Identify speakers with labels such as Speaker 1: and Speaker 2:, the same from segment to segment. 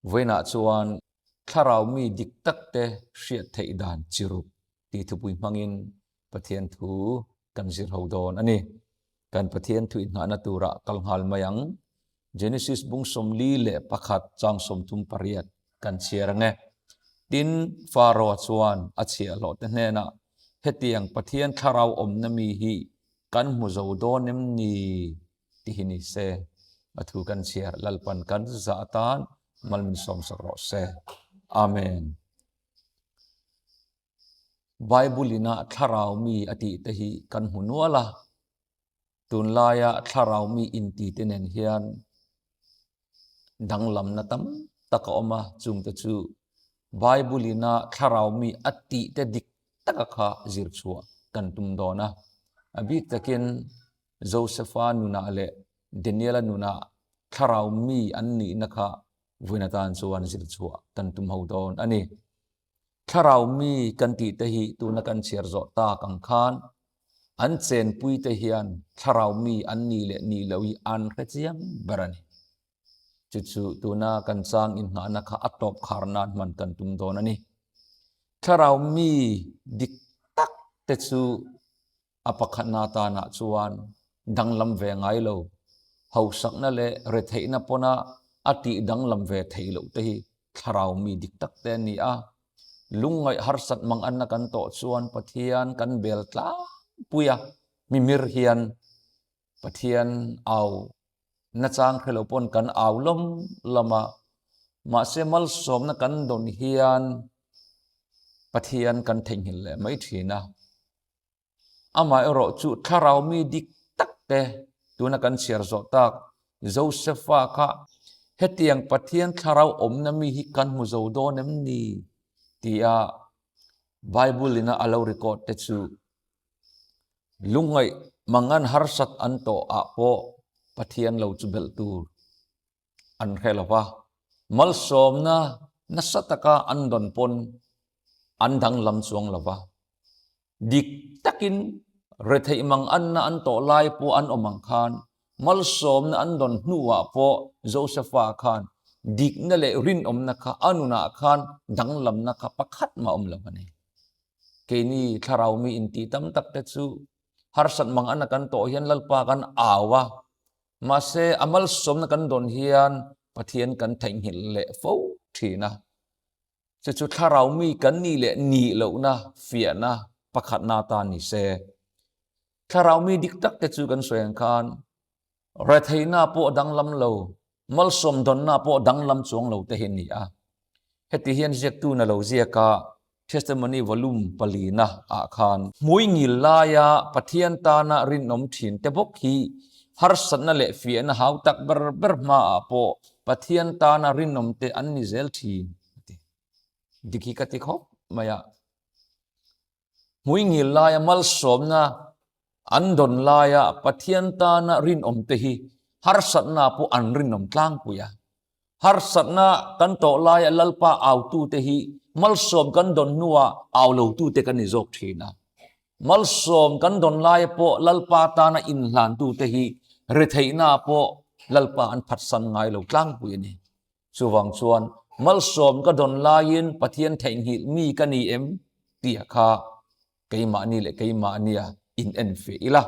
Speaker 1: Vawiinah chuan thlarau mi dik takte hriat theih dan chi ruk tih thupui hmangin Pathian thu kan zir ho dawn a ni. Kan Pathian thu inhnahna turah kal nghal mai ang. Genesis bung 41 chang 38 kan chhiar ang e. Tin, Pharaoh chuan a chhiahhlawhte hnenah, Hetiang Pathian thlarau awmna mi hi kan hmu zo dawn em ni? Ti hi ni se, a thu kan chhiar Lalpan kan zah atan mal min sawmsak rawh se. Amen. Bible ina thlarau mi a tih te hi kan hmu nual a, tunlaia thlarau mi inti te nen hian danglamna tam tak a awm a, chungte chu Bible ina thlarau mi a tih te dik taka kha zir chhuah kan tum dawn a. A bik takin Josepha nunah leh Daniela nunah thlarau mi an nihna kha vawiin atan chuan zir chhuah kan tum ho dawn a ni. Thlarau mi kan tih te hi tuna kan chhiar zawh tak ang khan an chenpui te hian thlarau mi an nih leh nih loh hi an hre chiang ber a ni. Chu chu tuna kan chang inngahna kha a tawp khar nan hman kan tum dawn a ni. Thlarau mi dik tak te chu a pakhatna atanah chuan danglam ve ngai lo, hausakna leh retheihna pawna a tih danglam ve theih loh te hi thlarau mi dik tak te an ni a. Lungngaih harsat mang anna kan tawh chuan Pathian kan bel tlangpui a, mimir hian Pathian au nachang hre lo pawn kan au lawm lawm a, mahse malsawmna kan dawn hian Pathian kan theihnghilh leh mai thin a. Amaherawh chu thlarau mi dik tak te tuna kan chhiar zawh tak Josepha kha hetiang Pathian thlarau awmna mi hi kan hmu zo dawn em ni tia Bible ina a lo record te chu lungngaih mangan harsat an tawh ah pawh Pathian lo chu belh tur an hre lo va, malsawmna nasa taka an dawn pawn an danglam chuang lo va. Dik takin retheih mang anna an tawh lai pawh an awm ang khan malsawmna an dawn hnuah pawh Josepha khan dikna leh rinawmna kha a nunah khan danglamna kha pakhat mah awm lo a ni. Keini thlarau mi intih tam tak te chu harsat mang anna kan tawh hian Lalpa kan au a, Mahse, a malsawmna kan dawn hian Pathian kan theihnghilh leh fo thin a. Chu chu thlarau mi kan nih leh nih lohna fiahna pakhatna atan ni se. Thlarau mi dik tak te chu kan sawi ang khan retheihna pawh danglam lo, malsawm dawnna pawh danglam chuang lo te hi a ni a. Heti hian ziaktu na lo ziak a, Testimony Volume palina ah khan. Hmui ngil laia Pathian tana rinawm thin te bawk hi harsatna leh fiahna hau tak ber ber hmaah pawh Pathian tana rinawm te an ni zel thin a ti. Dik hi ka ti khawp mai a. Hmui ngil laia malsawmna an dawn laia Pathian tana rinawm te hi harsatna pawh an rinawm tlangpui a. Harsatna kan tawh laia Lalpa autute hi malsawm kan dawn hnuah au lotute kan ni zawk thin a. Malsawm kan dawn laia pawh Lalpa tana inhlantute hi retheihna pawh Lalpa an phatsan ngai lo tlangpui a ni. Chuvang chuan malsawm ka dawn laiin Pathian theihnghilh mi ka ni em tih kha keimahni leh keimahnia in en feh ila.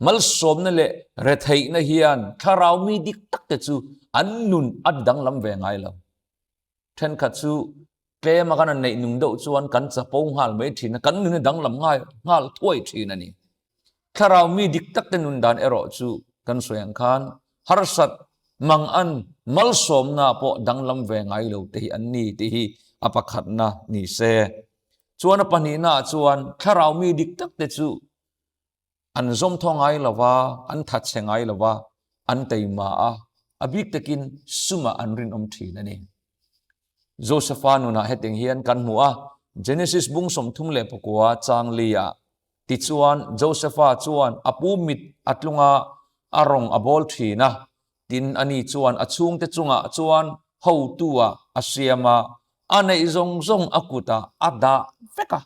Speaker 1: Malsawmna leh retheihna hian thlarau mi dik tak te chu an nun a danglam ve ngai lo. Thenkhat chu tlem a kan han neih nung deuh chuan kan chapo nghal mai thin a, kan nun a danglam ngai nghal thuai thin a ni. Thlarau mi dik tak te nun dan erawh chu kan sawi ang khan harsat, mangan, malsawmna pawh danglam ve ngai lo te hi an ni tih hi a pakhatna ni se. Chuan a pahnihnaah chuan thlarau mi dik tak te chu an zawm thaw ngai lo va, an that chhe ngai lo va, an teima a, a bik takin sumah an rinawm thin a ni. Josepha nunah hetiang hian kan hmu a, Genesis bung 39 chang li-ah, Tichuan Josepha chuan a pu mit a tlung a, a rawng a bawl thin a, tin ani chuan a chhungte chungah chuan hotu-ah a siam a, a neih zawng zawng a kutah a dah vek a,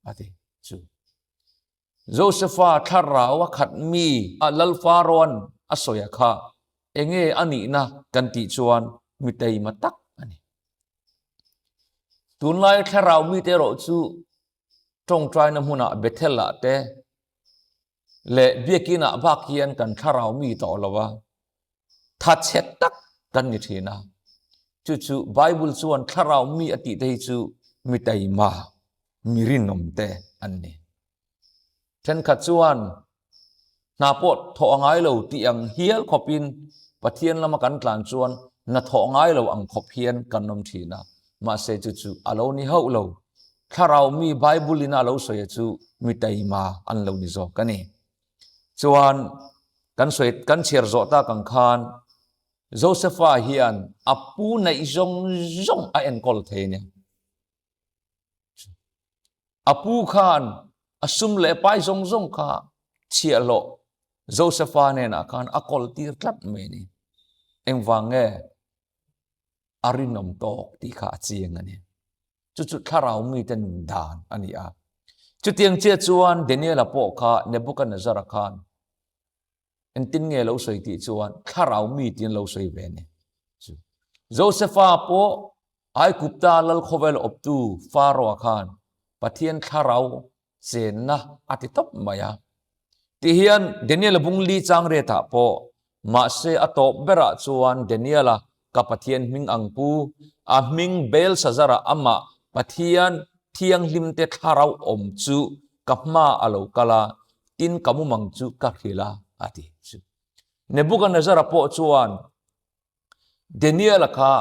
Speaker 1: a ti chu. Josepha thlarau a khat mi a Lal Faraoan a sawi a kha, enge a nihna kan tih chuan mi teima tak a ni. Tunlai thlarau mite erawh chu tawngtaina hmunah Bethel-ah te leh biakinah bak hian kan thlarau mi tawh lo a, thatchhe tak kan ni thin a. Chu chu Bible chuan thlarau mi a tih te hi chu mi taima, mi rinawm te an ni. Thenkhat chuan hna pawh thawh a ngai lo tih ang hial khawpin Pathian lama kan tlan chuan hna thawh ngai lo ang khawp hian kan awm thin a, mahse chu chu a lo ni hauh lo. Thlarau mi Bible in a lo sawi a chu mi taima an lo ni zawk a ni. Chuan kan sawi kan chhiar zawh tak ang khan Josepha hian a pu neih zawng zawng a enkawl thei a nia. A pu khan a sum leh pai zawng zawng kha chhiahhlawh Josepha hnenah khan a kawl tir tlat mai a ni. Engvang nge a rinawm tawk tih kha a chiang a ni. Chu chu thlarau mite nun dan a ni a. Chutiang chiah chuan Daniela pawh kha Nebuchadnezzar-a khan engtin nge lo sawi tih chuan thlarau mi tiin lo sawi ve a ni. Josepha pawh Aigupta lal khawvel awptu Pharaoh-a khan Pathian thlarau chenna a ti tawp mai a. Tihian Daniel-a bung li chang riatah pawh mahse a tawp berah chuan Daniel-a ka Pathian hming ang pu, a hming Belshazzar-a amah Pathian thianghlimte thlarau awm chu ka hma a lo kal a, tin ka mumang chu ka hrilh a, a ti chu. Nebuchadnezzar-a pawh chuan Daniel-a kha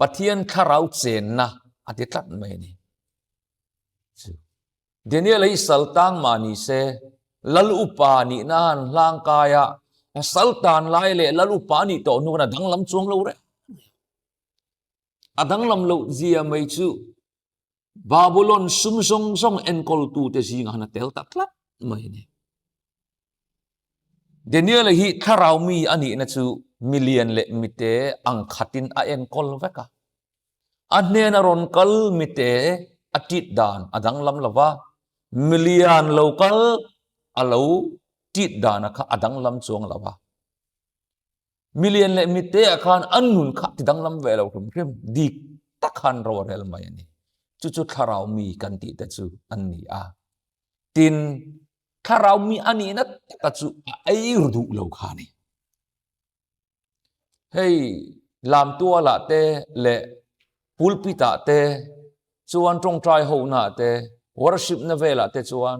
Speaker 1: Pathian thlarau chenna a ti tlat mai a ni. Chu. Daniel-a hi sal tang mah ni se, lal upa nihna han hlang kai a, a sal tan lai leh lal upa nih tawh hnu khan a danglam chuang lo reng. A danglam loh zia mai chu Babylon sum zawng zawng enkawltute zingah han a tel ta tlat mai a ni. Daniel-a hi thlarau mi a nihna chu milian leh mite ang khatin a enkawl vek a. A hnena rawn kal mite a tit dan a danglam lo va, milian lo kal a lo tit dana kha a danglam chuang lo va. Milian leh mite ah khan an nun kha ti danglam ve lo hrim hrim, dik tak khan ro a rel mai a ni. Chu chu thlarau mi kan tih te chu an ni a. Tin, thlarau mi a nihna taka chu a ei ru duh lo kha a ni. Hei lamtualah te leh pulpit ah te chuan tawngtai hona te worship na velah te chuan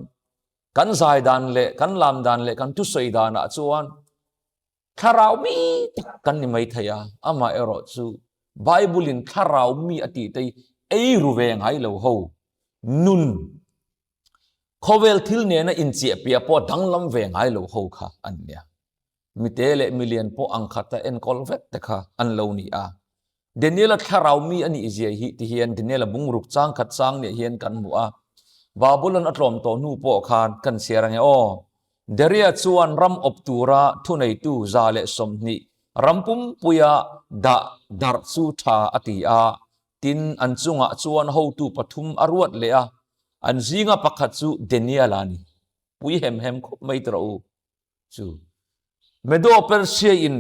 Speaker 1: kan zai dan leh kan lam dan leh kan thusawi danah chuan Thlarau mi tak kan ni mai thei a, amah erawh chu Bible in thlarau mi a tih te hi ei ru ve ngai lo ho. Nun khawvel thil nena inchiahpiah pawh danglam ve ngai lo ho kha an nia. Mite leh milian pawh ang khata enkawl vek te kha an lo ni a. Daniel-a thlarau mi a nih zia hi ti hian Daniel-a bungruk chang khat chang nih hian kan hmu a. Babylon a tlawm tawh hnu pawh khan kan chhiar ange aw. Daria chuan ram awp tura thuneitu 120 ram pumpuia dah darh chu tha a ti a, tin an chungah chuan hotu pathum a ruat leh a, an zinga pakhat chu Daniel-a a ni. Pui hem hem khawp mai tawh rawh u. Chu Medo Persia in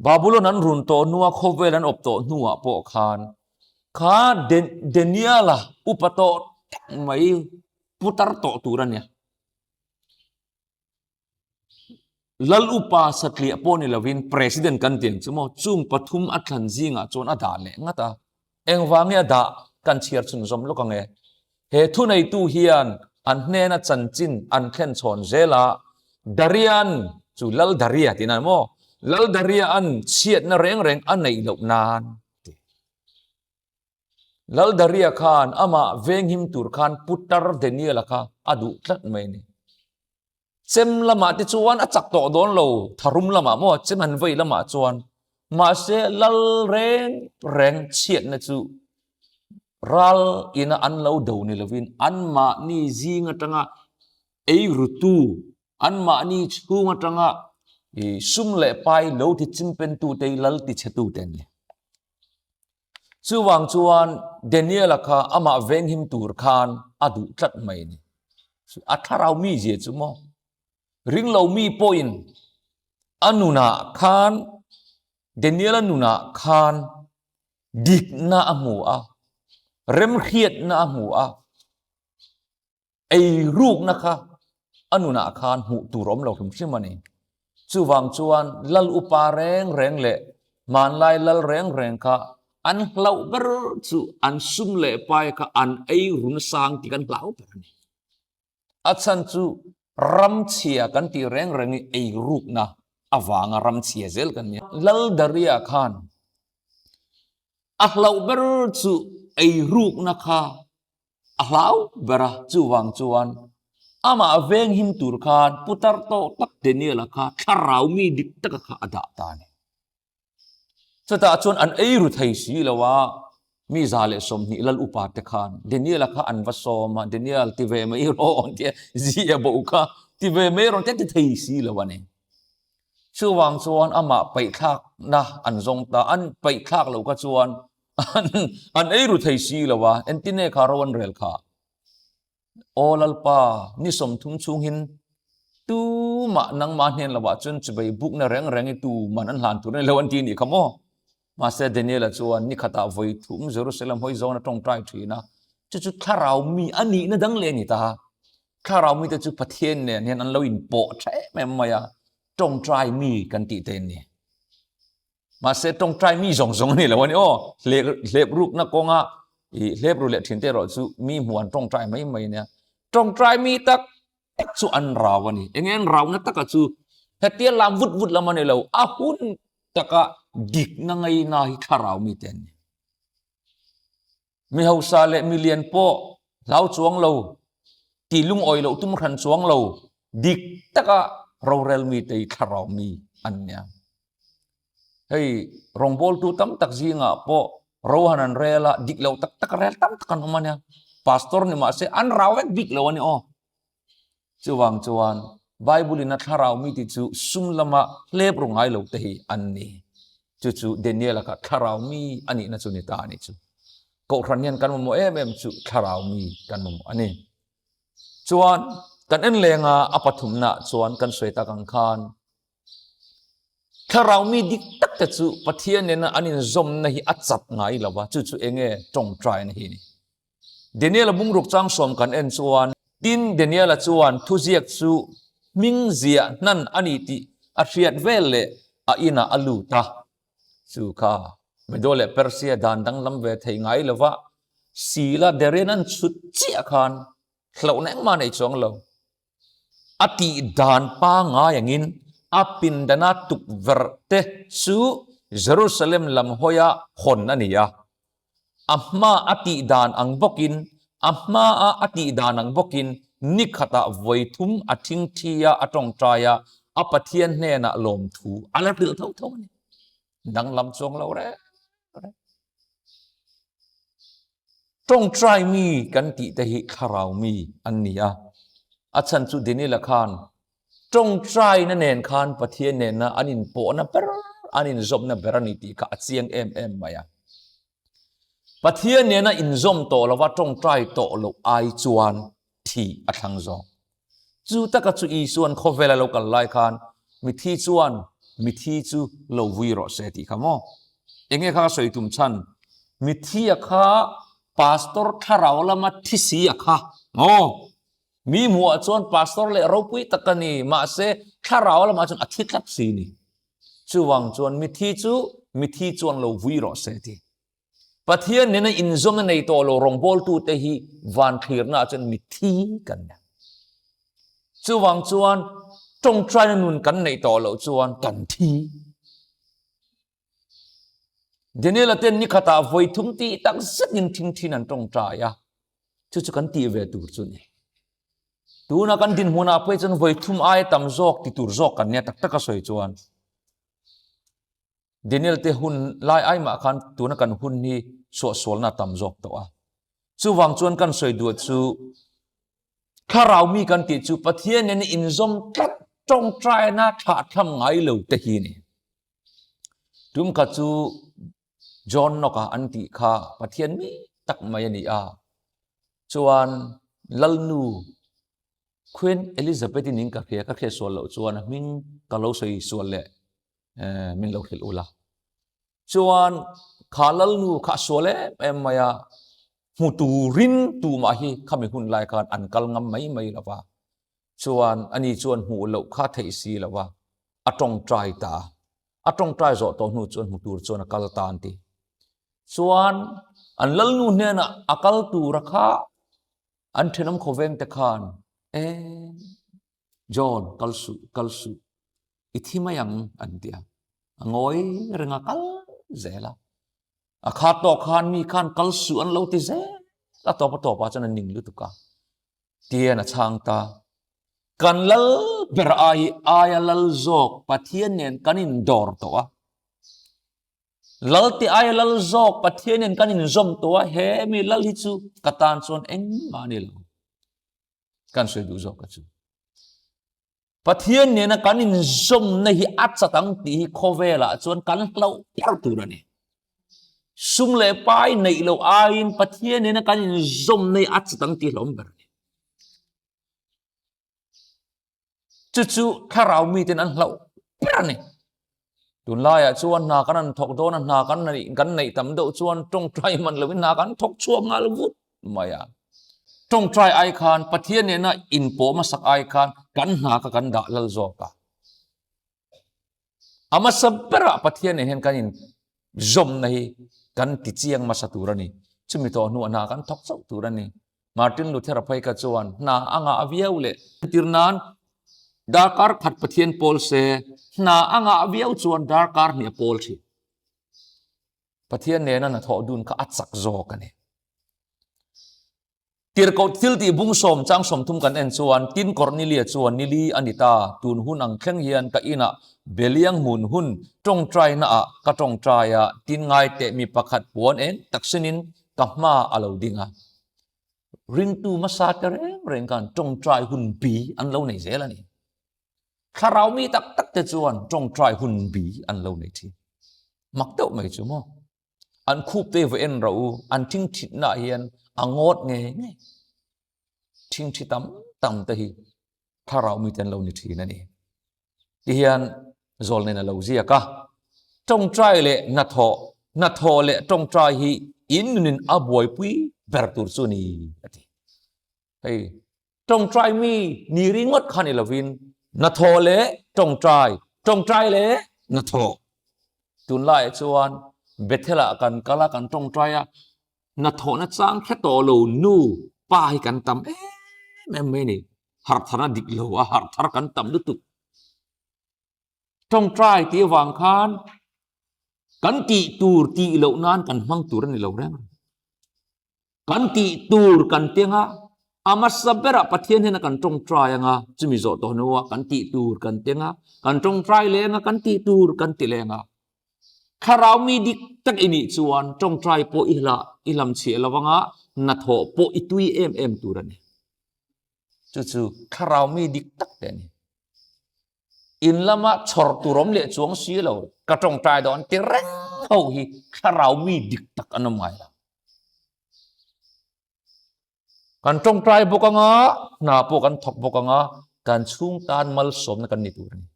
Speaker 1: Babylon an run tawh hnua khawvel an awp tawh hnuah pawh khan kha Daniel-a upa tawh tak mai putar tawh tur a nia. Lal upa satliah pawh ni lovin President kan ti ang chu maw, chung pathum a thlan zingah chuan a dah leh ngat a. Engvang nge a dah kan chhiar chhunzawm lawk ang e. He thuneitu hian an hnena chanchin an thlen chhawn zel a, Darian chu Lal Daria tih na maw? Lal Daria an chhiatna reng reng a neih loh nan ti. Lal Daria khan amah venghim tur khan Putar Daniel-a kha a duh tlat mai a ni. Chem lamah te chuan a chak tawh dawn lo, tharum lamah maw chem han vei lamah chuan. Mahse lal reng reng chhiatna chu ral ina an lo do ni lovin anmahni zing atanga ei rutu, anmahni chhung atanga sum leh pai lo ti chimpentu te hi lal ti chhetu te an ni. Chuvang chuan Daniel-a kha amah venghim tur khan a duh tlat mai a ni. A thlarau mi zia chu maw? Ringlo mi pawhin a nunah khan, Daniel-a nunah khan dikna a hmu a. Remhriatna a hmu a, eirukna kha a nunah khan hmuh tur awm lo hrim hrim a ni. Chuvang chuan lal upa reng reng leh hmanlai lal reng reng kha an hlauh ber chu an sum leh pai kha an ei run sang tih kan hlau ber a ni. A chhan chu ramchhia kan tih reng reng hi eirukna avanga ramchhia zel kan ni a. Lal Daria khan a hlauh ber chu eirukna kha a hlau ber a, chuvang chuan amah venghim tur khan putar tawh tak Daniel-a kha thlarau mi dik taka kha a dah ta a ni. Chutah chuan an ei ru thei si lo a, mi 120 lal upa te khan Daniel-a kha an va sawm a, Daniel ti ve mai rawh an ti a, zia bo kha ti ve mai rawh an ti a, ti thei si lo a ni. Chuvang chuan amah paihthlakna an zawng ta, an paihthlak loh kha chuan an ei ru thei si lo a, engtin nge kha ro an rel kha? Aw Lalpa, ni 30 chhungin tumah nangmah hnen lovah chuan chuvei bukna reng reng i tuman an hlan tur a ni lo an ti anih kha maw? Mahse Daniel-a chuan ni khatah vawi thum Jerusalem hawi zawn a tawngtai thin a, chu chu thlarau mi a nihna dang leh a ni ta. Thlarau mite chu Pathian nen hian an lo inpawh tha em em mai a, tawngtai mi kan tih te an ni. Mahse tawngtai mi zawng zawng a ni lo a ni aw. Hlep hlep rukna kawnga i hlep ru leh thin te erawh chu mi hmuh an tawngtai mai mai nia. Tawngtai mi tak tak chu an rau a ni. Enge an rauna taka chu hetia lam vut vut lam a ni lo, a hun taka dikna ngaina hi thlarau mite an ni. Mi hausa leh mi lian pawh hlau chuang lo, tih lungawi loh tum hran chuang lo, dik taka rorel mite hi thlarau mi an nia. Hei rawngbawltu tam tak zingah pawh ro han an rel a, dik lo tak tak rel tam tak an awm a nia. Pastor ni mahse an rau vek bik lo a ni aw. Chuvang chuan Bible in a thlarau mi tih chu sum lama hlep ru ngai lo te hi an ni. Chu chu Daniel-a kha thlarau mi a nihna chu ni ta a nih chu. Kohhran hian kan mamawh em em chu thlarau mi kan mamawh a ni. Chuan kan en lenga a pathumna chuan kan sawi tak ang khan thlarau mi dik tak te chu Pathian nena an inzawmna hi a chat ngai lo va, chu chu enge tawngtaina hi a ni. Daniel-a bungruk chang sawm kan en chuan, tin Daniel-a chuan thuziak chu hming ziah hnan a ni tih a hriat vel leh a inah a lut a. Chu kha Medo leh Persia dan danglam ve thei ngai lova Sila Darian an chhut chiah khan hlauhna engmah nei chuang lo. A tih dan pangngai angin a pindana tukverh te chu Jerusalem lam hawia hawn a ni a. A hma a tih dan ang bawkin, a hmaa a tih dan ang bawkin ni khatah vawi thum a thingthi a, a tawngtai a, a Pathian hnenah lawmthu a la hrilh tho tho a ni. Danglam chuang lo reng reng. Tawngtai mi kan tih te hi thlarau mi an ni a, a chhan chu Daniel-a khan tawngtaina nen khan Pathian nena an inpawhna ber, an inzawmna ber a ni tih kha a chiang em em mai a. Pathian nena inzawm tawh lova tawngtai tawh loh ai chuan thih a thlang zawk. Chu taka chu Isua'n khawvela lo kal lai khan mithi chuan mithi chu lo vui rawh se tih kha maw? Enge kha ka sawi tum chhan? Mithi a kha pastor thlarau lama thi si a kha maw? Mi hmuhah chuan pastor leh ropui tak a ni, mahse thlarau lamah chuan a thi tlat si ni. Chuvang chuan mithi chu mithi chuan lo vui rawh se ti. Pathian nena inzawmna nei tawh lo rawngbawltute hi van thlirnaah chuan mithi kan ni. Chuvang chuan tawngtaina nun kan neih tawh loh chuan kan thi. Daniel-a ten ni khatah vawi thum tih tak zetin thingthin an tawngtai a, chu chu kan tih ve tur chu ni. Tuna kan dinhmunah pawh chuan vawi thum aia tam zawk ti tur zawk kan nia tak taka sawi chuan. Daniel te hun lai ai mah khan tuna kan hun hi suahsualna a tam zawk tawh a. Chuvang chuan kan sawi duah chu thlarau mi kan tih chu Pathian nen inzawm tlat tawngtaina thlahthlam ngai lo te hi ni. Tum khat chu John Knock-a an tih kha Pathian mi tak mai a ni a. Chuan Lalnu Queen Elizabeth-i ning ka hria, ka hriat sual loh chuan a hming ka lo sawi sual leh min lo hrilh ula. Chuan kha Lalnu kha a sual em em mai a. Hmu turin tumah hi khami hun lai khan an kal ngam mai mai lo va, chuan ani chuan hmuh loh kha theih si lo va, a tawngtai ta a. A tawngtai zawh tawh hnu chuan hmu tur chuan a kal ta an ti. Chuan an lalnu hnenah a kal tura kha an thenawm khawveng te khan, E John, kal suh, kal suh, i thi mai ang an ti a. A ngawi reng a kal zel a. A khat tawh khan mi khan kal suh an lo ti zel a tawp a tawpah chuan a ning lutuk a. Tian a chhang ta. Kan lal ber ai aia lal zawk Pathian nen kan indawr tawh a. Lal te aia lal zawk Pathian nen kan inzawm tawh a, he mi lal hi chu ka tan chuan engmah a ni lo. Kan sawi duh zawk ka chu. Pathian nena kan inzawmna hi a chat ang tih hi khawvelah chuan kan hlauh ber tur a ni. Sum leh pai neih loh aiin Pathian nena kan inzawmna hi a chat ang tih hlawm ber a ni. Chu chu thlarau miten an hlauh ber a ni. Tunlaiah chuan hna kan han thawk dawn a, hna kan neih kan neih tam deuh chuan tawngtai man loin hna kan thawk chhuak nghal vut mai a. Tawngtai ai khan Pathian nena inpawh hmasak ai khan kan hna kha kan dah lal zawk a. A hmasa berah Pathian nen hian kan inzawmna hi kan ti chiang hmasa tur a ni. Chumi tawh hnuah hna kan thawk chauh tur a ni. Martin Luther-a phei kha chuan hna a ngah viau leh entir nan darkar khat Pathian pawl se hna a ngah viau chuan darkar hnih a pawl thin. Pathian nena hnathawh dun kha a chak zawk a ni. Tirhkoh thil tih bung sawm chang 30 kan en chuan tin Kornelia chuan nili a ni ta, tun hun ang thleng hian ka inah Beliang hmun hun tawngtaina ah ka tawngtai a, tin ngai teh mi pakhat puan eng tak sinin ka hma a lo ding a. Ringtu hmasa te reng reng khan tawngtai hun bi an lo nei zel a ni. Thlarau mi tak tak te chuan tawngtai hun bi an lo nei thin. Mak deuh mai chu maw? An khup te va en rawh u, an thingthitna ah hian a ngawt ngei ngei. Thingthi tam tam te hi thlarau mi te an lo ni thin a ni. Tihian zawlnen a lo ziak a, tawngtai leh hnathawh, hnathawh leh tawngtai hi in nunin a buaipui ber tur chu ni a ti. Hei tawngtai mi ni ringawt kha ni lovin hnathawh leh tawngtai, tawngtai leh hnathawh. Tunlaiah chuan Bethel-ah kan kal a, kan tawngtai a, hnathawhna chang hre tawh lo nu pa hi kan tam em em mai a ni. Harhtharna dik lo a, harhthar kan tam lutuk. Tawngtai tih avang khan kan tih tur tih loh nan kan hmang tur a ni lo reng. Kan tih tur kan teng a, a hmasa berah Pathian hian a kan tawngtai anga, chumi zawh tawh hnuah kan tih tur kan teng a, kan tawngtai leng a, kan tih tur kan ti leng a. Thlarau mi dik tak i nih chuan tawngtai pawh i hlah i hlamchhiah lo anga hnathawh pawh i tui em em tur a ni. Chu chu thlarau mi dik tak te a ni. In lama chhawr tur awm leh chuang si lo, ka tawngtai dawn ti reng ho hi thlarau mi dik tak an awm ngai lo. Kan tawngtai bawk anga, hna pawh kan thawk bawk anga, kan chhung tan malsawmna kan ni tur a ni.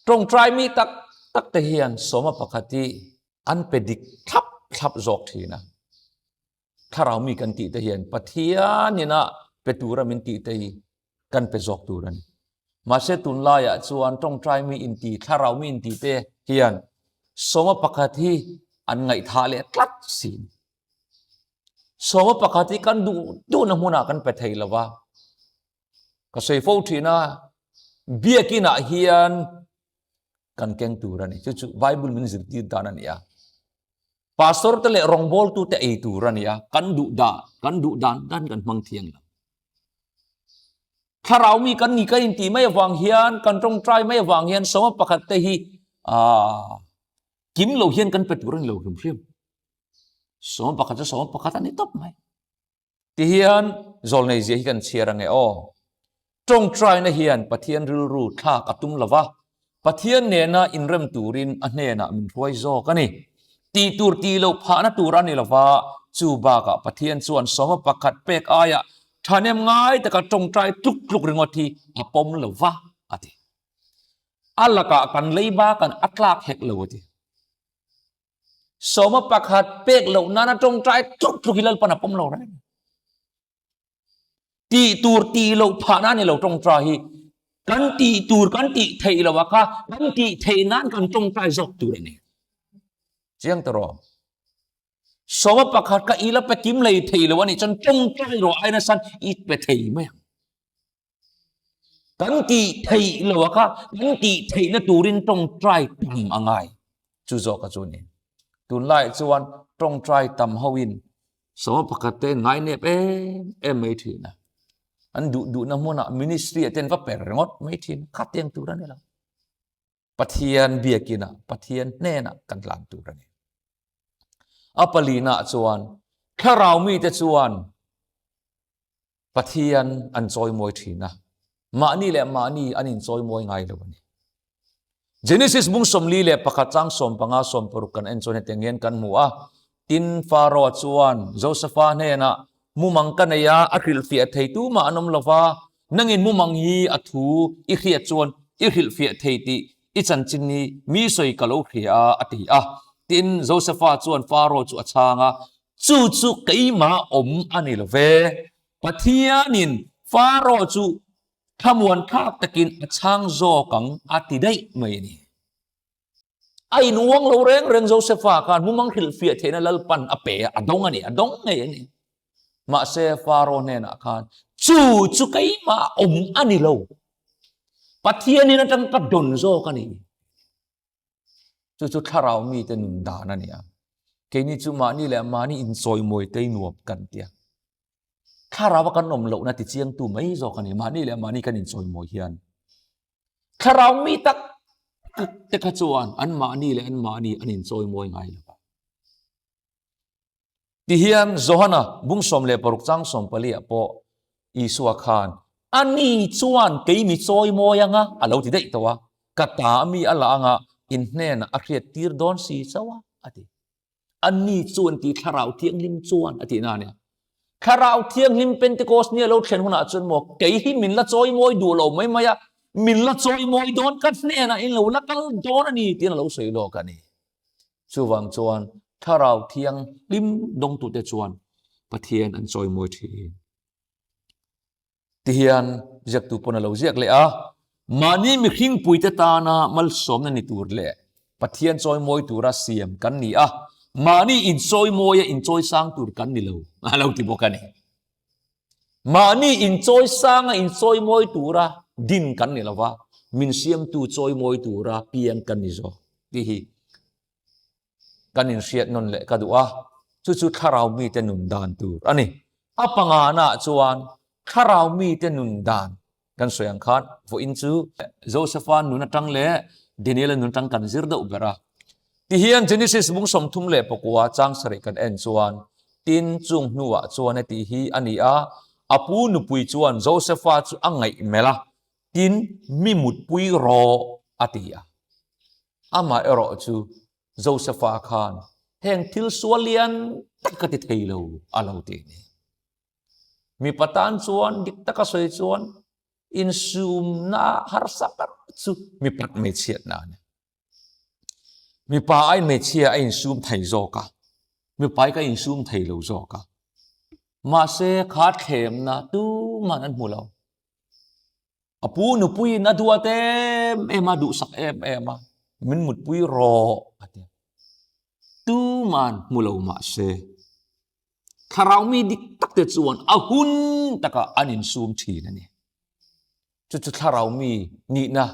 Speaker 1: Tawngtai mi tak tak te hian sawma pakhat hi an pe dik thlap thlap zawk thin a. Thlarau mi kan tih te hian Pathian ina pe tura min tih te hi kan pe zawk tur a ni. Mahse tunlaiah chuan tawngtai mi inti, thlarau mi inti te hian sawma pakhat hi an ngaihthah leh tlat si. Sawma pakhat hi kan duh duhna hmunah kan pe thei lo va. Ka sawi fo thin a, biakinah hian kan keng tur a ni. Chu chu Bible min zirtir dan a ni a. Pastor te leh rawngbawltu te ei tur a ni a, kan duh dan, kan duh dan dan kan hmang thiang lo. Thlarau mi kan ni kan intih mai avang hian, kan tawngtai mai avang hian sawma pakhat te hi ah kim lo hian kan pe tur a ni lo hrim hrim. Sawma pakhat chu sawma pakhat a ni tawp mai. Tihian zawlnei zia hi kan chhiar ange aw. Tawngtaina hian Pathian rilru thlak a tum lova, Pathian nena inrem turin a hnenah min hruai zawk a ni. Tih tur tih loh phahna tur a ni lova, chu bakah Pathian chuan sawma pakhat pek aiah thahnem ngai taka tawngtai tluk tluk ringawt hi a pawm lova, a ti. A lakah kan leiba kan a tlak hek lo, a ti. Sawma pakhat pek loh nana tawngtai tluk tluk hi Lalpan a pawm lo reng. Tih tur tih loh phah nan ni lo tawngtai hi. Kan tih tur kan tih theih loh a kha kan tih theih nan kan tawngtai zawk tur a ni. Chiang ta rawh. Sawma pakhat kha i la pe kim lei thei lo a nih chuan tawngtai rawh ai nasan i pe thei mai ang. Kan tih theih lo a kha kan tih theihna turin tawngtai tam a ngai. Chu zawk a chu ni. Tunlaiah chuan tawngtai tam hoin sawma pakhat te ngai nep em em mai thin a. An duh duhna hmunah ministry ah te an va per ringawt mai thin a. Khatiang tur a ni lo. Pathian biakinah, Pathian hnenah kan tlan tur a ni. A palina chuan thlarau mite chuan Pathian an chawimawi thin a, mahni leh mahni an inchawimawi ngai lo a ni. Genesis bung 41 chang 15 16 kan en chuan hetiang hian kan hmu a, tin Pharaoh chuan Josepha hnenah mumang ka nei a, a hrilhfiah thei tumah an awm lo va, nangin mumang hi a thu i hriat chuan i hrilhfiah thei tih i chanchin hi mi sawi ka lo hria a, a ti a. Tin, Josepha chuan Pharaoh chu a chhang a, Chu chu keimah awm a ni lo ve. Pathianin Pharaoh chu thlamuan thlak takin a chhang zawk ang a ti daih mai a ni. A inuang lo reng reng Josepha khan mumang hrilhfiah theihna Lalpan a pe a, a dawng a ni, a dawng ngei a ni. Mahse Pharaoh hnenah khan chu chu keimah awm a ni lo. Pathianin atang ka dawn zawk a ni. Chu chu thlarau mite nun dan a ni a. Keini chu mahni leh mahni inchawimawi tei nuam kan tia. Thlarau a kan awm lohna tichiangtu mai zawk a ni. Mahni leh mahni kan inchawimawi hian. Thlarau mi tak tak te kha chuan an mahni leh an mahni an inchawimawi ngai lo va. Tihian Johana bung 16 chang 14 ah pawh Isua khan ani chuan kei mi chawimawi anga a lo ti daih tawh a, ka ta mi a la anga in hnenah a hriat tir dawn si chauh a, a ti. Ani chuan ti Thlarau Thianghlim chuan a tihna a nia. Thlarau Thianghlim Pentecost ni a lo thlen hunah chuan maw kei hi min la chawimawi duh lo mai mai a, min la chawimawi dawn ka hnenah in lo la kal dawn a ni tiin a lo sawi lawk a ni. Chuvang chuan Thlarau Thianghlim dawngtute chuan Pathian an chawimawi thin. Tihian ziaktu pawn a lo ziak leh a, mahni mihringpuite tana malsawmna ni tur leh Pathian chawimawi tura siam kan ni a, mahni inchawimawia inchawisang tur kan ni lo a lo ti bawk a ni. Mahni inchawisanga inchawimawi tura din kan ni lo va, min siamtu chawimawi tura piang kan ni zawk tih hi kan inhriat nawn leh ka duh a, chu chu thlarau mite nun dan tur a ni. A pangana chuan thlarau mite nun dan kan sawi ang khan vawiin chu Josepha nun atang leh Daniela nun atang kan zir deuh ber a. Tihian Genesis bung 39 chang sarih kan en chuan tin chung hnuah chuan heti hi a ni a, a pu nupui chuan Josepha chu a ngaih melh a, tin mi mutpui rawh a ti a. Amah erawh chu Josepha khan heng thil sual lian tak ka ti thei lo a lo ti a ni. Mipa tan chuan dik taka sawi chuan insumna harsa ber chu mipat hmeichhiatna a ni. Mipa aiin hmeichhia a insum thei zawk a, mipa hi ka insum thei lo zawk a. Mahse kha thlemna tuman an hmu lo. A pu nupuiin a duat em em a, duhsak em em a, min mutpui rawh a ti. Tuman hmu lo mahse thlarau mi dik tak te chuan a hun takah an insum thin a ni. Chu chu thlarau mi nihna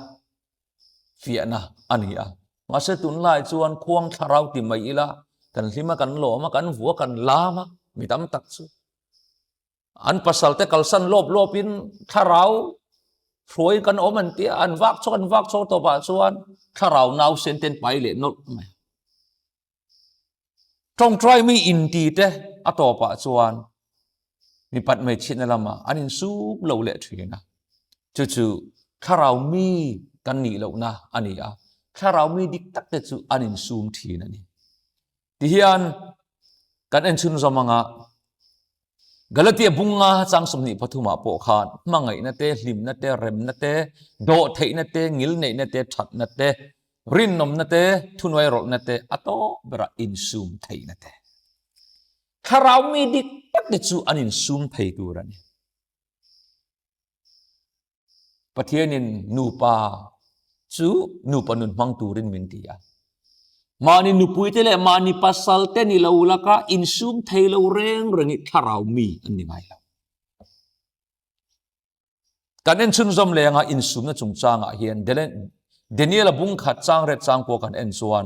Speaker 1: fiahna a ni a. Mahse tunlai chuan khuang thlarau ti mai ila kan hlim a, kan lawm a, kan vua, kan lam a, mi tam tak chu. An pasal te kalsan lawp lawp in thlarau hruai kan awm an tia, an vak chawk an vak chawk tawpah chuan thlarau nausen ten pai leh nawlh mai. Tawngtai mi inti te a tawpah chuan mipat hmeichhiatna lamah an insum lo leh thin a. Chu chu thlarau mi kan nih lohna a ni a, thlarau mi dik tak te chu an insum thin a ni. Tihian kan en chhunzawm anga Galatia bunga chang 23 ah pawh khan hmangaihna te, hlimna te, remna te, dawhtheihna te, ngilneihna te, thatna te. Rinawmna te, thunuai rawlhna te, a tawp berah insum theihna te. Thlarau mi dik tak te chu an insum thei tur a ni. Pathianin nupa chu nupa nun hmang turin min ti a. Mahni nupuite leh mahni pasalte ni lo laka insum thei lo reng reng hi thlarau mi an ni ngai lo. Kan en chhunzawm leh anga insumna chungchangah hian Daniela bung khat chang ret chang pawh kan en chuan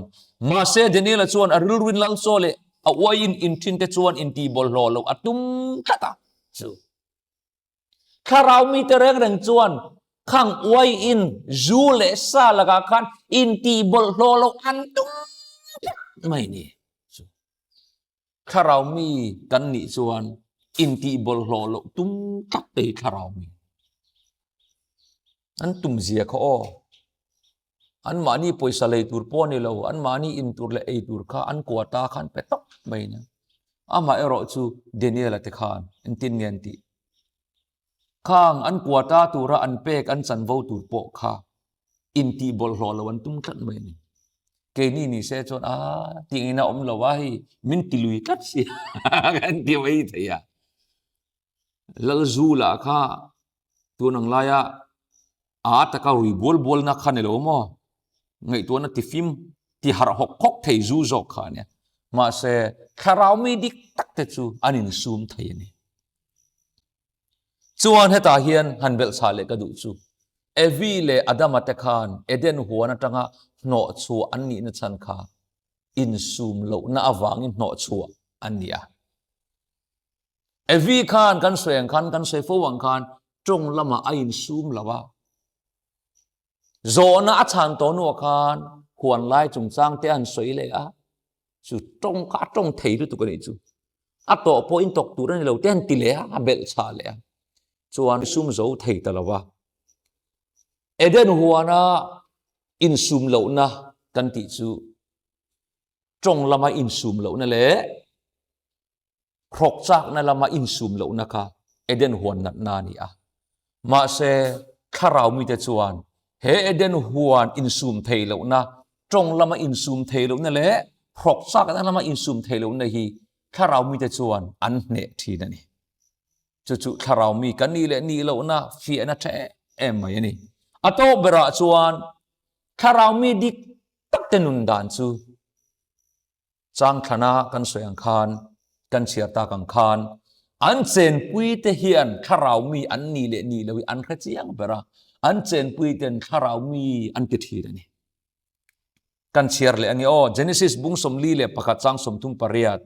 Speaker 1: mahse Daniela chuan a rilruin lalchaw leh a uaiin inthinte chuan intih bawlhhlawh loh a tum tlat a chu. Thlarau mite reng reng chuan khang uaiin zu leh sa lakah khan intih bawlhhlawh loh an tum tlat mai ni. Thlarau mi kan nih chuan intih bawlhhlawh loh tum tlat te hi thlarau mi. An tum zia kha aw. An mahni pawisa lei tur pawh a ni lo, an mahni in tur leh ei tur kha an quota khan pe tawp mai nia. Amah erawh chu Daniel-a te khan engtin nge an tih? Khang an quota tura an pek an chanvo tur pawh kha intih bawlhhlawh lo an tum tlat mai a ni. Keini ni se chuan a tih ina awm lo a hei min ti lui tlat si kan ti mai thei a. Lalzula kha tun ang laia a taka rui bual bualna kha ni lo maw? Ngaihtuahna ti fim ti harh hawk hawk thei zu zawk kha a nia. Mahse thlarau mi dik tak te chu an insum thei a ni. Chuan hetah hian han belhchhah leh ka duh chu Evi leh Adama te khan Eden huan atanga hnawhchhuah an nihna chhan kha insum lohna avangin hnawhchhuah an ni a. Evi khan kan sawi ang khan kan sawi fo ang khan tawng lamah a insum lo a. Zawhna a chhan tawh hnuah khan huan lai chungchang te an sawi leh a, chu tawng kha a tawng thei lutuk a nih chu. A tawh pawh in tawk tur a ni lo te an ti leh a, a belh chhah leh a. Chuan sum zo thei ta lo va. Eden huana insum lohna kan tih chu tawng lama insum lohna leh Hrawk chakna lama insum lohna kha Eden huan natna a ni a. Mahse, thlarau mite chuan he Eden huan insum thei lohna, tawng lama insum thei lohna leh hrawk chakna lama insum thei lohna hi thlarau mite chuan an hneh thin a ni. Chu chu thlarau mi kan nih leh nih lohna fiahna tha em em mai a ni. A tawp berah chuan thlarau mi dik takte nun dan chu Changthlana kan sawi ang khan, kan chhiar tak ang khan, an chenpui te hian thlarau mi an nih leh nih lo hi an hre chiang ber a, an chenpui ten thlarau mi an ti thin a ni. Kan chhiar leh ange aw, Genesis bung 41 chang 38,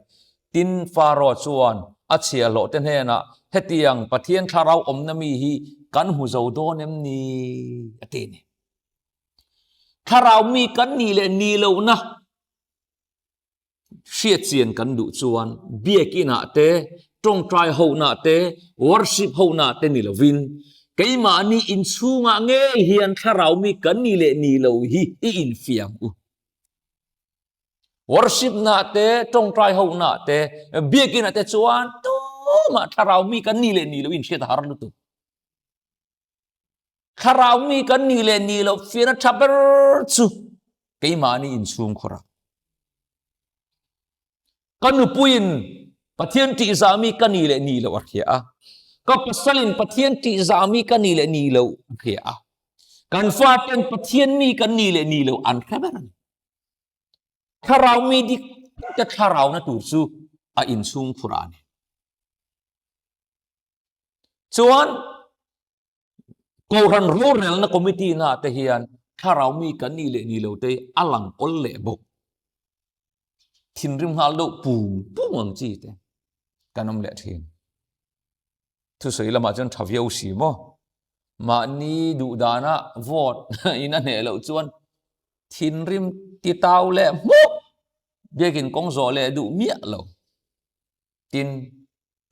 Speaker 1: Tin, Pharaoh chuan a chhiahhlawh te hnenah, Hetiang Pathian thlarau awmna mi hi kan hmu zo dawn em ni? a ti a ni. Thlarau mi kan nih leh nih lohna Hriatchian kan duh chuan biakinah te, tawngtai honaah te, worship honaah te ni lovin keimahni inchhungah ngei hian thlarau mi kan ni leh ni lo hi i infiam u. Worship naah te, tawngtai honaah te, biakinah te chuan tumah thlarau mi kan ni leh ni lo inhriat a har lutuk. Thlarau mi kan nih leh nih loh fian a tha ber chu keimahni inchhung khawrah. Ka nupuiin Pathian ṭihzah mi ka nih leh nih loh a hria a. Ka pasalin Pathian ṭihzah mi ka nih leh nih loh a hria a. Kan faten Pathian mi kan nih leh nih loh an hre ber a ni. Thlarau mi dik te thlarauna tur chu a inchhung khurah a ni. Chuan Kohhran rorelna committee na te hian thlarau mi kan nih leh ni lo te a lang awl leh bawk. Thinrim nghal deuh pung pung ang chi te kan awm leh thin. Thusawi lamah chuan tha viau si maw? Mahni duh dana vote in a hneh loh chuan thinrim ti tau leh hmuk biakin kawng zawh leh duh miah lo. Tin,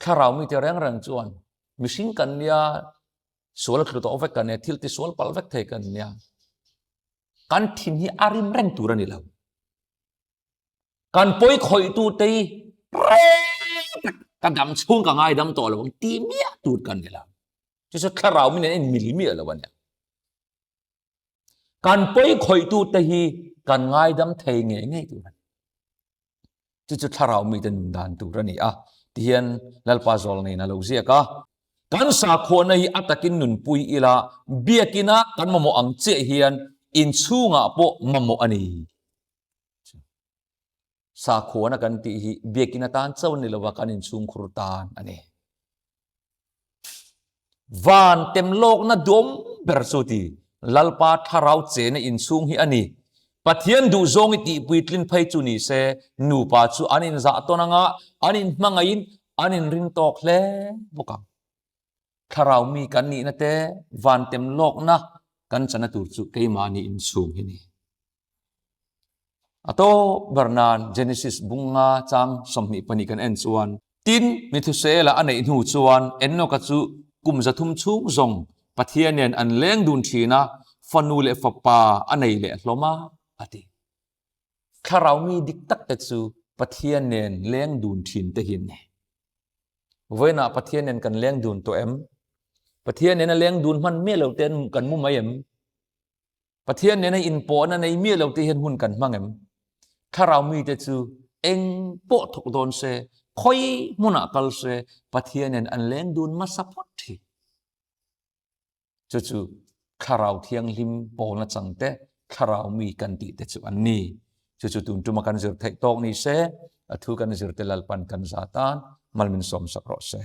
Speaker 1: thlarau mite reng reng chuan mihring kan nia, sual a tlu tawh vek kan nia, thil ti sual palh vek thei kan nia, kan thin hi a rim reng tur a ni lo. Kan pawi khawihtu te hi reng tak ka dam chhung ka ngaidam tawh lo ang ti miah tur kan ni lo. Chu chu thlarau min en mil miah lo a nia. Kan pawi khawihtute hi kan ngaidam thei ngei ngei tur a ni. Chu chu thlarau mite nun dan tur a ni a, tihian Lalpa zawlneiin a lo ziak a. Kan sakhuana hi a takin nunpui ila, biakina kan mamawh ang chiah hian inchhungah pawh mamawh a ni. Sakhuana kan tih hi biakin atan chauh ni lova kan inchhungkhur tan a ni. Van temlawkna duam ber chu ti Lalpa thlarau chena inchhung hi a ni. Pathian duhzawng i tihpuitlin phei chu ni se, nupa chu an inzah tawn anga an inhmangaihin an inring tawk hle bawk ang. Thlarau mi kan nihna te van temlawkna kan chana tur chu keimahni inchhung hi ni. A tawp ber nan Genesis bunga chang 22 kan en chuan, Tin, Methusela a neih hnu chuan Enoka chu kum 300 chhung zawng Pathian nen an leng dun thin a, fanu leh fapa a nei leh hlawm a, a ti. Thlarau mi dik tak te chu Pathian nen leng dun thin te hi an ni. Vawiinah Pathian nen kan leng dun tawh em? Pathian nen a leng dun hman miah lo ten kan mu mai em? Pathian nena inpawhna nei miah lo te hian hun kan hmang em? Thlarau mite chu eng pawh thawk dawn se, khawi hmunah kal se, Pathian nen an leng dun hmasa phawt thin. Chu chu Thlarau Thianghlim pawlna chang te, Thlarau mi kan tih te chu an ni. Chu chu tun tuma kan zir theih tawk ni se, a thu kan zir te Lalpan kan za tan mal min sawmsak rawh se.